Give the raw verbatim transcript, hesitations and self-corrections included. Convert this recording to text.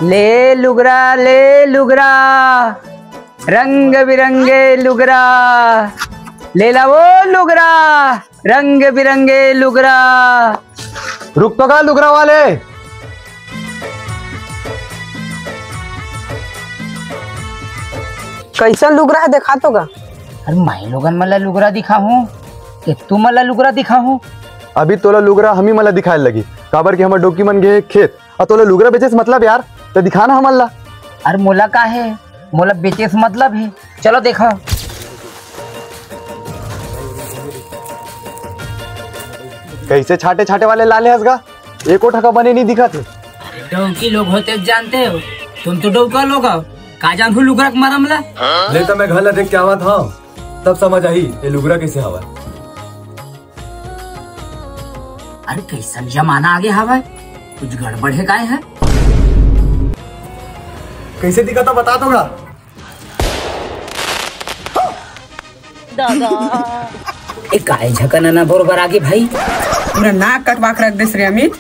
ले लुगरा, ले लुगरा, रंग बिरंगे लुगरा, ले ला वो लुगरा, रंग बिरंगे लुगरा। रुक तो गा लुगरा वाले। कैसन लुगरा है, देखा तो गा। अरे, मैं लोगन मन ला लुगरा दिखाहूँ कि तुमन ला लुगरा दिखाहूँ? अभी तोला लुगरा हमी मन ला दिखाए लगी, काबर कि हमर डौकी मन गे हे खेत। अउ तोला लुगरा बेचे से मतलब यार, त दिखा ना हमन ला। अरे, मोला का हे, मोला बेचे से मतलब हे। चलो देखा। कैसे छाटे छाटे वाले लाले हस गा, एको ठका बने नहीं दिखत हे। डौकी लोग होते जानते हो, तुम तो डौका लोग हो, का जानहू लुगरा के मरम ला। ले तो मैं घर ला देख के आवत हूँ, तब समझ आही ये लुगरा कैसे हवा। अरे, कैसन जमाना आगे हवा, कुछ गड़बड़ है काय है? कैसे दिखा था बता दूंगा। दादा। ए, काय झकन ना बरोबर आगे भाई। पूरा नाक कटवा के रख देस रे अमित।